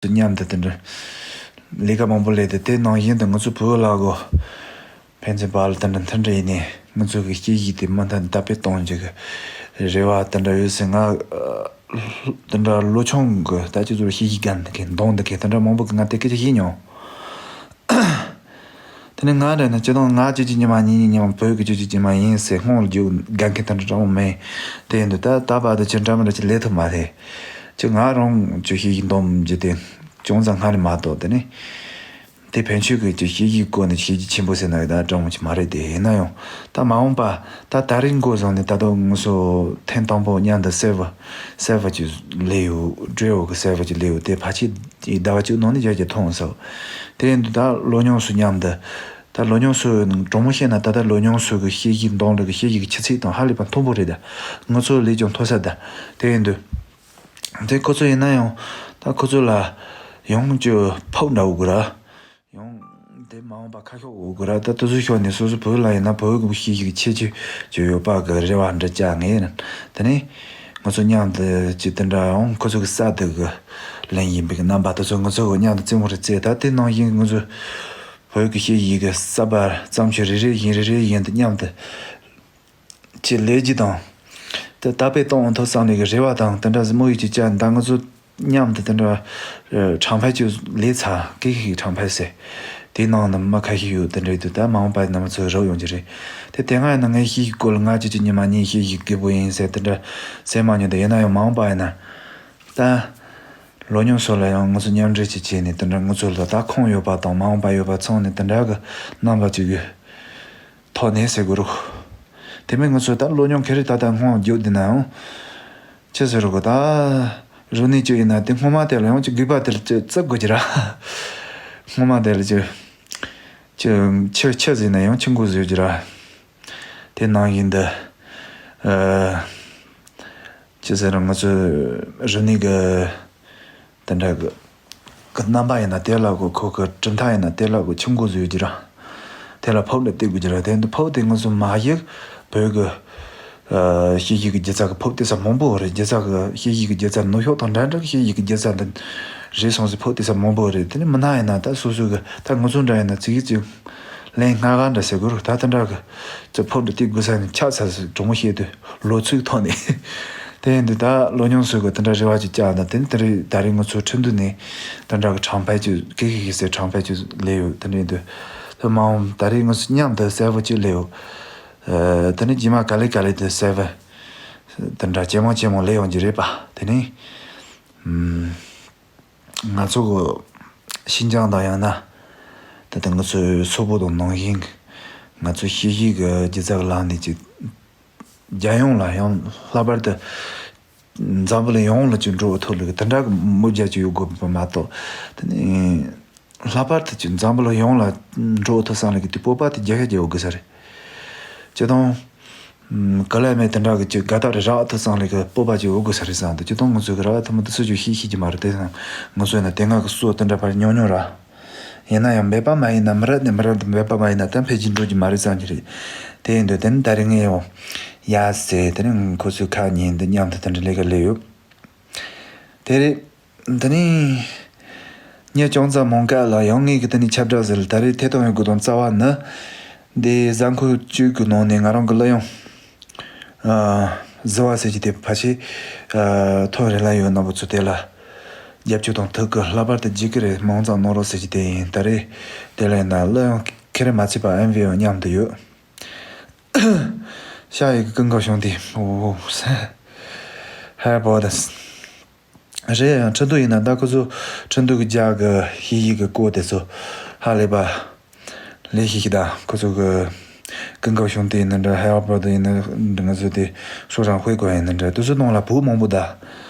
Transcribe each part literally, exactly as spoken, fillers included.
ཚོ་མཉམ་དུ་དེ་འདྲ་ལས་ཀ་མང་པོ་ལས་ཏེ། དེ་ནང་བཞིན་དུ་ང་ཚོ་བོད་ལ་གོ་ཕན་ཚུན་བར་ལ་དེ་འདྲ་མཐུན་སྒྲིལ་ཡིན་ནས་ང་ཚོ་གི་སྐད་ཡིག་དེ་མུ་མཐུད་དར་སྤེལ་གཏོང་རྒྱུ་གི་རེ་བ་དེ་འདྲ་ཡོད་ཟེར། ང་དེ་འདྲ་ལོ་ཆུང་གི་ད་ཅི་ཚོ་སྐད་ཡིག་རྒན་དེ་གི་འདོན་དེ་གི་དེ་འདྲ་མང་པོ་གི་ང་དེ་སྐད་ཆ་བཤད་མྱོང་། དེ་ནས་ང་འདྲ་ན་སྤྱི་དང་ང་ཅི་ཅི་ཉི་མ་ཉི་ཉི་ཉི་མ་བོད་ཀྱི་ཅི་ཅི་ཉི་མ་ཡིན་ཟེར་སྔོན་ལ་རྒྱུག་དགའ་མཁན་དེ་འདྲ་འདྲ་བོ་མེད། དེ་ཡིན་དུས་ད་ད་བར་དུ་ཅི་འདྲ་མི་འདྲ་ཅི་ལས་ཐུབ་མ་རེད། ཅི་ང་རང་ཅི་ཤེས་ཀྱི་འདོམ་རྒྱུ་དེ་ཅུང་ཙམ་སྔ་ནས་མ་གཏོགས། དེ་ནི་དེ་བོན་ཆོས་ཀྱི་ཅི་ཤེས་ཀྱི་སྐོར་ནས་ཤེས་ཀྱི་ཆེན་པོ་ཟེར་ན་ཡོད་ད་འདྲ་བོ་ཅི་མ་རེད། དེ་ཡིན་ན་ཡང་ད་མ་འོངས་པ་ད་ད་རིང་འགོ་བཟུང་ནས་ད་དུང་ང་ཚོ་ཐེངས་དང་པོ་མཉམ་དུ་སེ་བ་སེ་བ་ཅི་ལས་ཡོད་འབྲས་བུ་གི་སེ་བ་ཅི་ལས་ཡོད་དེ་ཕལ་ཆེར་ཟླ་བ་བཅུ་ནང་ནས་རྒྱ་རྒྱ་ཐོང་ཟེར། དེ་ཡིན་དུས་ད་ལོ་ཉུང་སུ་མཉམ་དུ། ད་ལོ་ཉུང་སུ་དྲང་མོ་བཤད་ན་ད་ལྟ་ལོ་ཉུང་སུ་གི་སྐད་ཡིག་འདོན་རེས་ཀྱི་སྐད་ཡིག་གི་ཆུ་ཚད་དང་ཧ་ལས་པ་མཐོན་པོ་རེད། ད་ང་ཚོ་ལས་ཀྱང་མཐོ་ས་ད། དེ་ཡིན་དུས་དེ་ཁོ་ཚོ་ཡིན་ན་ཡང་ད་ཁོ་ཚོ་ལ་ཡང་ཅི་ཕོག་འདྲ་འོ་གི་ར། ཡང་དེ་མ་འོངས་པ་ཁ་ཤོག་འོ་གི་ར། ད་དུ་སུ་ཤོག་ནས་སོ་སོ་བོད་ལ་ཡིན་ན་བོད་གི་སྐད་ཡིག་ཆེ་ཆེ་ཅི་ཡོད་པ་གི་རེ་བ་འདྲ་བཅའ་ངེས་ན། དེ་ནས་ང་ཚོ་མཉམ་དུ་ཅི་དེ་འདྲ་ཡང་ཁོ་ཚོ་གི་ས་དེ་གི་ལན་ཡིན་པའི་གི་རྣམ་པ་དེ་ཚོ་ང་ཚོ་གི་མཉམ་དུ་རྩེད་མོ་རེ་རྩེ། ད་དེ་ནང་བཞིན་ང་ཚོ་བོད་ཀྱི་སྐད་ཡིག་གི་གསར་པ་བརྩམས་ཆོས་རེ་རེ་བཞིན་རེ་རེ་བཞིན་དུ་མཉམ་དུ་ཅི་ལས་ཀྱི་དང་། དེ་དར་སྤེལ་གཏོང་ཐུབ་བསམ་ནས་གི་རེ་བ་དང་དེ་འདྲ་ཟིག་མོ་ཡིད་ཀྱི་བཅའ། ད་ང་ཚོ་མཉམ་དུ་དེ་འདྲ་གྲངས་ཕལ་ཅིག་ལས་ཚར་སྐད་ཡིག་གྲངས་ཕལ་ཟེར། དེའི་ནང་ནས་མི་ཁ་ཤས་ཡོད་དེ་འདྲ་ཡོད་དུས་ད་མ་འོངས་པ་ནང་ཚོ་རོགས་ཡོང་གི་རེད། དེ་དེ་སྔ་ཡིན་ན་ངའི་སྐད་ཡིག་སྐོར་ལ་ང་ཅི་ཅི་ཉི་མ་ཉིན་སྐད་ཡིག་རྒད་པོ་ཡིན་ཟེར་དེ་འདྲ་ཟེར་མ་མྱོང་། དེ་ཡིན་ན་ཡང་མ་འོངས་པ་ཡིན་ན་ད། ལོ་ཉུང་སོགས་ལ་ཡང་ང་ཚོ་མཉམ་འབྲེལ་ཅིག་བྱས་ནས་དེ་འདྲ་ང་ཚོ་ལ་ད་ཁོང་ཡོད་པ་དང་མ་འོངས་པ་ཡོད་པ་ཚང་ནས་དེ་འདྲ་གི་རྣམ་པ་ཅིག་གི་ཐོག་ནས་ཟེར་དགོས་རུ། དེ་མིན་ང་ཚོ་ད་ལོ་ཉུང་ཁེ་རེ་ད་ལྟ་སྔོན་རྒྱུག་བསྡད་ན་ཡང་ཅི་ཟེར་རུ་གི་ད་རུ་ནི་ཅི་ཡིན་ན་དེ་སྔོན་མ་དེ་ལ་ཡང་ཅི་དགོས་པ་དེ་ལ་ཅི་བརྩི་དགོས་ཀྱི་ར། སྔོན་མ་དེ་ལ་ཅི་ཅི་ཆི་ཆི་ཟེར་ན་ཡང་ཆི་མགོ་ཟེར་གྱི་ར། དེ་ནང་བཞིན་དུ་ཨ། ཅི་ཟེར་ང་ཚོ་རུ་ནི་གི་དེ་འདྲ་གི་གི་རྣམ་པ་ཡིན་ན་དེ་ལ་གོ་ཁོ་གི་གྲུབ་མཐའ་ཡིན་ན་དེ་ལ་གོ་ཆུང་གོ་བཟོས་ཀྱི་ར། དེ་ལ་ཕོག་ལ་བལྟས་དགོས་ཀྱི་ར། དེ་འདི་ཕོག་དེ་ང་ཚོ་མ་གཞི་བོད་གི་ཨ་ཤེས་ཡིག་གི་སྒྱུ་རྩལ་གི་ཕོག་བལྟས་ས་མང་པོ་རེད། སྒྱུ་རྩལ་གི་ཤེས་ཡིག་གི་སྒྱུ་རྩལ་ནུབ་ཕྱོགས་དང་འདྲ་འདྲ་གི་ཤེས་ཡིག་གི་སྒྱུ་རྩལ་འདི་རེད་སོང་ཟེར་ཕོག་བལྟས་ས་མང་པོ་རེད། དེ་ནི་མི་སྣ་ཡིན་ན་ད་སོ་སོ་གི་ད་ང་ཚོ་འདྲ་ཡིན་ན་ཚིག་ཡིག་ཅིག་ལན་སྔ་ག་འདྲ་ཟེར་དགོས་རུ་ད་དེ་འདྲ་གི་ཅི་ཕོག་འདྲ་བལྟས་དགོས་ས་ནི་ཆགས་ཚར་ཟེར་དྲང་མོ་བཤད་དུས་ལོ་ཚིགས་ཐོག་ནས། དེ་ཡིན་དུས་ད་ལོ་ཉུང་སུ་གི་དེ་འདྲ་རེ་བ་ཅིག་བཅག་ན་དེ་ནི་དེ་རིང་ད་རིང་ང་ཚོ་ཁྲིན་ཏུ་ནས་དེ་འདྲ་གི་གྲངས་ཕལ་ཅིག་ཀི་ཀི་ཀི་ཟེར་གྲངས་ཕལ་ཅིག་ལས་ཡོད། དེ་འདྲ་ཡིན་དུས་དེ་མ་འོངས་ད་རིང་ང་ཚོ་མཉམ་དུ་གསལ་པོ་ཅིག་ལས་ཡོད། ཨ་དེ་ནི་རྗེས་མ་ག་ལེ་ག་ལེ་དུ་གསལ་པོ་དེ་འདྲ་ཇེ་མང་ཇེ་མང་ལས་ཡོང་གི་རེད་པ། དེ་ནི་ཨམ། ང་ཚོ་གི་ཤིན་ཅང་དང་ཡང་ན་ད་ལྟ་ང་ཚོའི་སོག་པོ་དང་ནང་བཞིན་ང་ཚོ་ཤེས་ཡིག་གི་སྒྱུ་རྩལ་གི་ལམ་ནས་ཅིག་རྒྱལ་ཡོངས་ལ་ཡང་ལྷག་པར་དུ་འཛམ་བུ་གླིང་ཡོངས་ལ་ཅིག་འགྲོ་བ་ཐུབ་ལ་གི་དེ་འདྲ་གི་མོ་རྒྱ་ཅིག་ཡོད་དགོས་པ་མ་གཏོགས། དེ་ནི་ལྷག་པར་དུ་ཅིག་འཛམ་བུ་གླིང་ཡོངས་ལ་འགྲོ་བ་ཐུབ་སང་ལ་གི་དེ་སྤོབས་པ་དེ་རྒྱ་ཤ་རྒྱ་ཡོད་དགོས་ས་རེད། ཅི་དང་། ཀ་ལ་མེ་དེ་འདྲ་གི་ཅིག་དགའ་རྟགས་རེ་རག་ཐུབ་སང་ལ་གི་སྤོབས་པ་ཅིག་ཡོད་དགོས་ས་རེད་བསམ་འདུག་ཅི་དང་ང་ཚོ་གི་ར་བ་ཐུབ་མི་དེ་ཚོ་ཅིག་ཤེས་ཤེས་ཀྱི་མ་རེད། དེ་སང་ང་ཚོ་ཡིན་ན་དེ་སྔ་གི་སྲོལ་དེ་འདྲ་ཕར་ཉོ་ཉོ་ར། ཡིན་ན་ཡང་མེད་པ་མ་ཡིན་ན་མི་རབས་ནས་མི་རབས་དུ་མེད་པ་མ་ཡིན་ན་ད་འཕེལ་རྒྱས་འགྲོ་རྒྱུ་མ་རེད་བསམ་གྱི་རེད། དེ་ཡིན་དུས་དེ་ནི་ད་རེས་ངས་ཡང་ཡ་ཟེར་དེ་ནི་ཁོ་ཚོའི་ཁ་ཉན་འདི་མཉམ་དུ་དེ་འདྲ་ལས་ཀ་ལས་ཡོད། དེ་རེད། འདི་ནི་ངས་ཅུང་ཙམ་མང་ག་ལ་ཡང་ངས་གི་དེ་ནི་ཁྱབ་བསྒྲགས་ཟེར་ལ་ད་རེས་ཐད་གཏོང་ཡོད་དགོས་དང་རྩ་བ་ནི་འདི་གཟའ་འཁོར་བཅུ་གི་ནང་ནས་ང་རང་གི་གླུ་དབྱངས་ཨ་བཟི་བ་ཟེར་གྱི་དེ་ཕལ་ཆེར་ཨ་ཐོན་རེ་ལ་ཡོད་ན་བུ་ཚོ་དེ་ལ་རྒྱབ་སྐྱོར་དང་ཐུག་གི་ལྷག་པར་དུ་འཇིགས་ཀྱི་རེད། མང་ཙམ་གནང་རོགས་ཟེར་གྱི་དེ་ཡིན། ད་རེས་དེ་ལ་ཡིན་ན་གླུ་དབྱངས་ཁེ་རེ་མ་ཚིག་པ་ཨེམ་ཝི་ཡང་མཉམ་དུ་ཡོད། ཤ་ཡི་གི་ཀུན་དགའ་བྱུང་དེ་འོ་ཧེ་བོ་དེ། རེད་ཡང་ཁྲིན་ཏུ་ཡིན་ན་ད་ཁོ་ཚོ་ཁྲིན་ཏུ་གི་རྒྱ་གི་ཧི་ཡི་གི་སྐོར་དེ་ཚོ་ཧ་ལས་པ་ལས་ཤིག་ཤིག་ད་ཁོ་ཚོ་གི་ཀུན་དགའ་བྱུང་དེ་ཡིན་ན་འདྲ་ཧེ་བ་པོ་དེ་ཡིན་ན་འདྲ་ང་ཚོ་དེ་སོ་རང་དཔེ་གོ་ཡིན་ན་འདྲ་དེ་ཚོ་ནང་ལ་བོད་མང་པོ་ད་ད་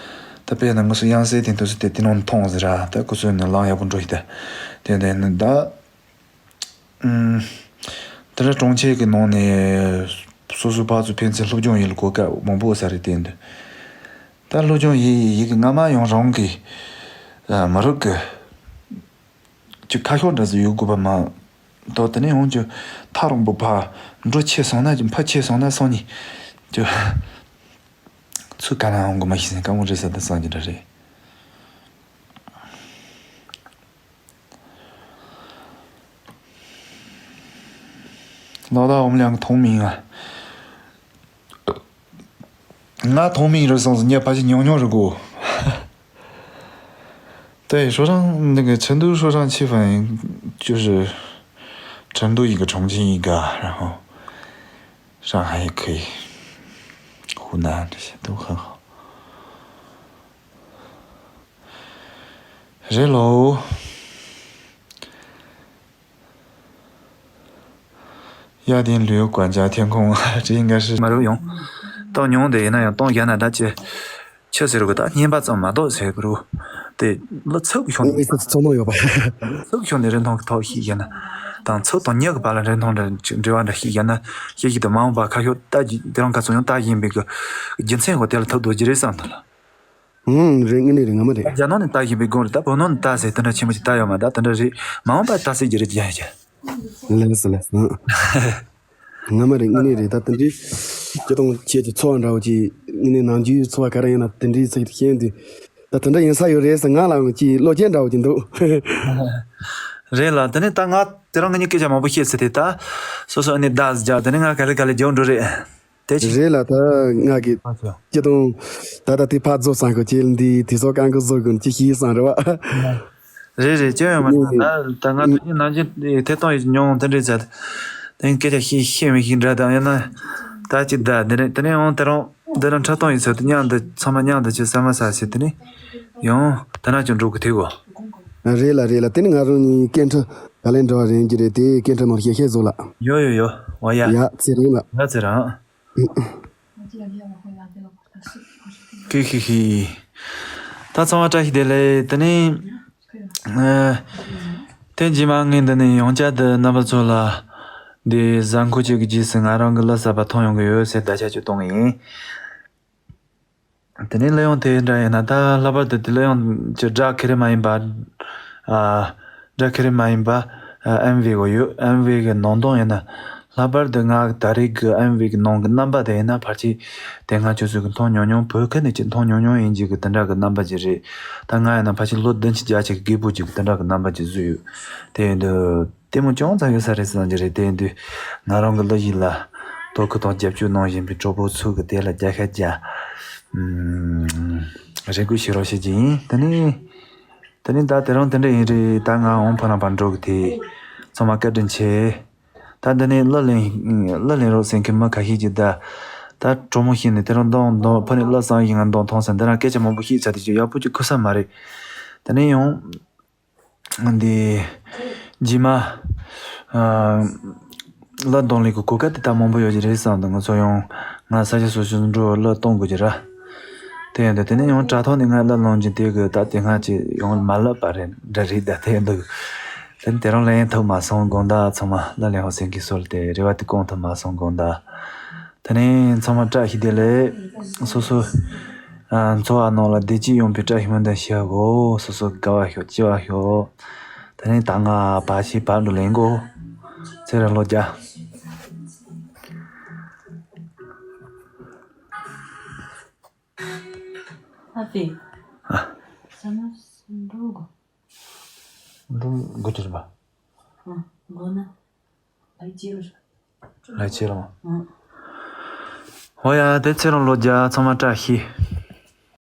དཔེར་ན་ང་ཚོ་ཡང་སེ་དེ་དེ་ཚོ་དེ་དེ་ནང་མཐོང་ཟེར་ར་ད་ཁོ་ཚོ་ཡིན་ན་ལང་ཡག་པོ་འགྲོ་ཡི་ད་དེ་དེ་ནི་ད། ཨུམ། དེ་འདྲ་གྲོང་ཁྱེར་གྱི་ནང་ནས་སོ་སོ་ཕར་ཚུར་ཕན་ཚུན་སློབ་སྦྱོང་ཡིན་ལ་གོ་སྐབས་མང་པོ་ས་རེད་བསྟན་འདུག་ད་སློབ་སྦྱོང་ཡིན་ཡིན་གྱི་སྔ་མ་ཡང་རང་གི་ཨ་མི་རིགས་ཀྱི་ཅིག་ཁ་ཕྱོགས་འདྲ་ཟིག་ཡོད་དགོས་པ་མ་གཏོགས་དེ་ནས་འོང་ཅིག་ཐག་རིང་པོ་ཕར་འགྲོ་ཆེ་སོང་ན་ཅིག་ཕར་ཆེ་སོང་ན་སང་ཉིན་ཅིག་ཚུར་ག་ན་འོང་གི་མ་ཤེས་ཟིན་དཀའ་མོ་རེད་ས་ད་སང་གི་འདྲ་རེད། 老大，我们两个同名啊。 ང་同名རེད་བསམ་སོང་། ངས་ཕལ་ཆེར་ཉུང་ཉུང་རེད་གོ། 对，说唱那个成都说唱气氛就是成都一个，重庆一个，然后上海也可以，湖南这些都很好。 རེད་ལོ། 要定旅游管家天空，这应该是 མ་རུ་ཡོང་། གཏོང་མྱོང་དེ་ཡིན་ན་ཡང་གཏོང་རྒྱ་ན་ད་ཅི། ཆི་ཟེར་གི་ད་རྔན་པ་ཙམ་མ་གཏོགས་ཟེར་གི་རུ། དེ་ལ་ཚུགས་ཤོང་ནས། ཚོགས་མང་ཡོད་པ། ཚུགས་ཤོང་ནས་རིན་ཐང་གི་ཐོག་ཞིག་ཡིན་ན། དང་ཚུགས་དང་མྱི་གི་བར་ལ་རིན་ཐང་འདྲ་འབྲེལ་བ་འདྲ་ཞིག་ཡིན་ན། ཤེས་ཀྱི་དུ་མ་འོངས་པ་ཁ་ཤོ་ལྟ་རྒྱུ་དེ་རང་ག་ཚོད་ཡང་ལྟ་བཞིན་པའི་གི་རྒྱུ་མཚན་གོ་དེ་ལ་ཐུག་འདུག་རྒྱུ་རེད་བསམ་འདུག་ལ། ཧུམ། རེད། དངོས་གནས་རེད། ངོ་མ་རེད། རྒྱ་ནག་ནས་ལྟ་བཞིན་པའི་དགོངས་རེད། ད་བོད་ནང་ནས་ལྟ་ཟེར་དེ་འདྲ་ཆེན་པོ་ཅིག་ལྟ་ཡོད་མ་རེད། ད་དེ་འདྲ་རེད། མ་འོངས་པ་ལྟ་ཟེར་རྒྱུ་རེད། ཡ་ཡ། ལགས་སོ་ལགས་སོ། ངོ་མ་རེད། དངོས་གནས་རེད། ད་དེ་འདྲའི་སྤྱི་དང་ཁྱེད་ཀྱི་འཚོ་བ་འདྲ་བོ་ཅིག་དངོས་གནས་ནམ་རྒྱུན་འཚོ་བ་ག་རེ་ཡིན་ན་དེ་འདྲའི་ཚིག་ཤེས་དུས། ད་དེ་འདྲ་ཡིན་ས་ཡོད་རེད་ཟེར་ང་ལའང་ཅིག་བློ་སྐྱེད་འདྲ་བོ་ཅིག་འདུག་རེད་ལ། དེ་ནས་ད་ང་དེ་རིང་ང་གཉིས་སྐད་ཆ་མང་པོ་བཤད་ཚེ་དེ་ད་སོ་སོ་ཨ་ནི་བརྡ་ཟེར་རྒྱག་དེ་ནས་ང་ག་ལེ་ག་ལེ་རྒྱག་འགྲོ་རེད། དེ་ཅི། རེད་ལ། ད་ང་གི་ཨ་ཅོ། སྐྱིད་གཏོང་། ད་ལྟ་དེ་ཕར་རྫོགས་ཚང་གི་ཁྱེད་འདི་དེ་ཚོ་གང་གི་བཟོ་དགོས་ཅི་ཤེས་སང་རེད་བ། རེད་རེད། སྐྱོན་ཡོད་མ་རེད། ད་ད་ང་དུས་རྒྱུན་ནང་བཞིན་ཐད་གཏོང་ཡིན་མྱོང་དེ་འདྲས་ཟེར། དེ་སྐད་ཆ་ཤེས་ཤེས་མི་ཤེས་འདྲ་དང་ཡང་ན། ད་ཅི་ད་དེ་ནས་དེ་ནས་ཡང་དེ་རང་དེ་རང་འཁྲབ་སྟོན་ཡིན་ཚོད་དུ་མཉམ་དུ་ཚང་མ་མཉམ་དུ་ཅི་ཟ་མ་ཟ་ཟེར་དེ་ནས་ཡང་དེ་ན་ཅུང་འགྲོ་གི་ཐེ་གོ། རེད་ལ་རེད་ལ། དེ་ནི་ང་རང་གཉིས་སྐད་འཕྲིན་ག་ལེར་འབྲེལ་བ་རན་གྱི་རེད་དེ། སྐད་འཕྲིན་ནང་བཤད་བཤད་བཟོ་ལ། ཡོ་ཡོ་ཡོ། འོ་ཡ། ཡ་ཚེ་རིང་ལ། ཡ་ཚེ་རིང་། ཁི་ཁི་ཁི། ད་ཚང་མ་བཀྲ་ཤིས་བདེ་ལེགས། དེ་ནི། ཨ། དེ་རྗེས་མ་ངས་འདི་ནས་ཡང་བསྐྱར་དུ་རྣམ་པ་ཚོ་ལ། འདི་གཟའ་འཁོར་གཅིག་གི་རྗེས་སུ་ང་རང་གི་གླུ་གསར་པ་ཐོན་ཡོང་གི་ཡོད་ཟེར་བརྡ་ཆད་ཅིག་གཏོང་གི་ཡིན། དེ་ནས་གླུ་དབྱངས་དེ་འདྲ་ཡིན་ན། ད་ལྷག་པར་དུ་དེ་གླུ་དབྱངས་ཀྱི་སྒྲ་ཁེ་རེ་མ་ཡིན་པ། ཨ། སྒྲ་ཁེ་རེ་མ་ཡིན་པ། ཨ། ཨེམ་ཝི་གོ་ཡོད། ཨེམ་ཝི་གི་ནང་དོན་ཡིན་ན། ལྷག་པར་དུ་ང་ད་རེས་ཀྱི་ཨེམ་ཝི་གི་ནང་གི་རྣམ་པ་དེ་ཡིན་ན་ཕལ་ཆེར་དེ་སྔ་ཁྱོད་ཚོས་གི་མཐོང་མྱོང་མྱོང་། བོད་ཁུལ་ནས་ཅིག་མཐོང་མྱོང་མྱོང་ཡིན་གྱི་གི་དེ་འདྲ་གི་རྣམ་པ་ཅིག་རེད། ད་ང་ཡིན་ན་ཕལ་ཆེར་ལོ་བདུན་ཅུ་བརྒྱད་ཅུ་གི་རྒད་པོ་ཅིག་གི་དེ་འདྲ་གི་རྣམ་པ་ཅིག་བཟོས་ཡོད། དེ་ཡིན་དུས། ལྟད་མོ་ཅུང་ཙམ་ཡོད་ས་རེད་བསམ་གྱི་རེད། དེ་ཡིན་དུས་ང་རང་གི་གླུ་གཞས་ལ་དོ་ཁུར་དང་རྒྱབ་སྐྱོར་གནང་བཞིན་པའི་གྲོགས་པོ་ཚོ་གི་དེ་ལ་རྒྱབ་སྐྱོར་རྒྱག་ཨུམ། རེ་སྐུལ་ཞུ་རོགས་བྱེད་ཀྱི་ཡིན། དེ་ནི། དེ་ནི་ད་དེ་རིང་དེ་འདྲ་ཡིན་རེད། ད་ང་འོང་ཕ་རང་པར་འགྲོ་གི་དེ། ཚང་མ་བཀའ་དྲིན་ཆེ། ད་འདི་ནས་གླུ་ལེན། གླུ་ལེན་རོགས་ཟེར་མཁན་མི་ཁ་ཤས་ཀྱིས་ད། ད་གྲོགས་མོ་ཤེས་ནས་དེ་རིང་གདོང་གདོང་ཕུ་ནས་གླུ་བསང་ཡིན། ང་གདོང་མཐོང་ས་འདི་རང་སྐད་ཆ་མང་པོ་བཤད་ཚར་དེ་ཅིག་ཡག་པོ་ཅིག་ཁུ་ས་མ་རེད། དེ་ནས་ཡང་། འདི། རྗེས་མ། ཨ། གླུ་གཏོང་ལེན་གྱི་གོ་སྐབས་དེ་ད་མང་པོ་ཡོད་ཀྱི་རེད་བསམ་འདུག་ང་ཚོ་ཡང་ང་ས་ཆ་སོ་སོ་འགྲོ་གླུ་གཏོང་དགོས་ཀྱི་ར། དེ་ཡིན་དུས་དེ་ནས་ཡང་དྲ་ཐོག་ནས་ང་གླུ་བླངས་ཀྱིན་དེ་གི་ད་དེ་སྔ་ཅིག་ཡང་མ་ལབ་པ་རེད་འདྲ་རེད། ད་དེ་ཡིན་དུས། དེ་ནས་དེ་རིང་ལེན་ཐུབ་མ་སོང་དགོངས་དག་ཚང་མ། གླུ་ལེན་འོ་ཟེར་མཁན་ཚོ་ལ་དེ་རེ་བ་དེ་སྐོང་ཐུབ་མ་སོང་དགོངས་དག་དེ་ནས་ཚང་མ་བཀྲ་ཤིས་བདེ་ལེགས། སོ་སོ། ཨ། འཚོ་བ་ནང་ལ་བདེ་སྐྱིད་ཡོང་བའི་བཀྲ་ཤིས་སྨོན་འདུན་ཞུ་གོ། སོ་སོ་དགའ་བ་ཤོག་སྐྱིད་པ་ཤོག་དེ་ནས་ད་ང་བར་ཆད་བར་དུ་ལེན་གོ། ཚེ་རིང་ལོ་བརྒྱ། ཨ་ཙི། ཨ། ཟ་མ་འགྲོ་གོ། འགྲོ་དགོས་ཀྱི་རེད་པ། ཨ། དགོས་ན། ལས་བྱེད་རོགས། ལས་བྱེད་རོགས། ཨ། ཧོ་ཡ། དེ་ཚེ་རིང་ལོ་བརྒྱ། ཚང་མ་བཀྲ་ཤིས།